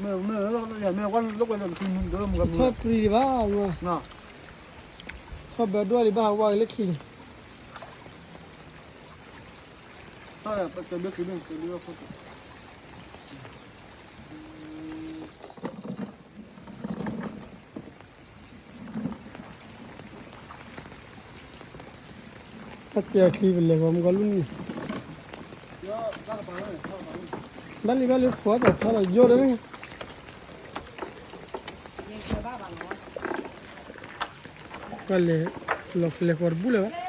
မ့ၢ်, မ့ၢ်, ထီၣ်ပြံဒံးဘၣ်, ထီၣ်ဘၢဒိၣ်ဒံးဘၣ် ဟးဝါက့ၤလၢချံန့ၣ်, တၢ်ကဲအချံပလဲၤဃီမုၢ်ကီၢ်လူၢ်န့ၣ်, ဘၣ်လံဘၣ်လံ ဖိသးထီၣ်လီၤယိၣ်ဒီး, ပလဲၤ, လီၤလဲၤဃီတဘူၣ်လၢၤဘၣ်,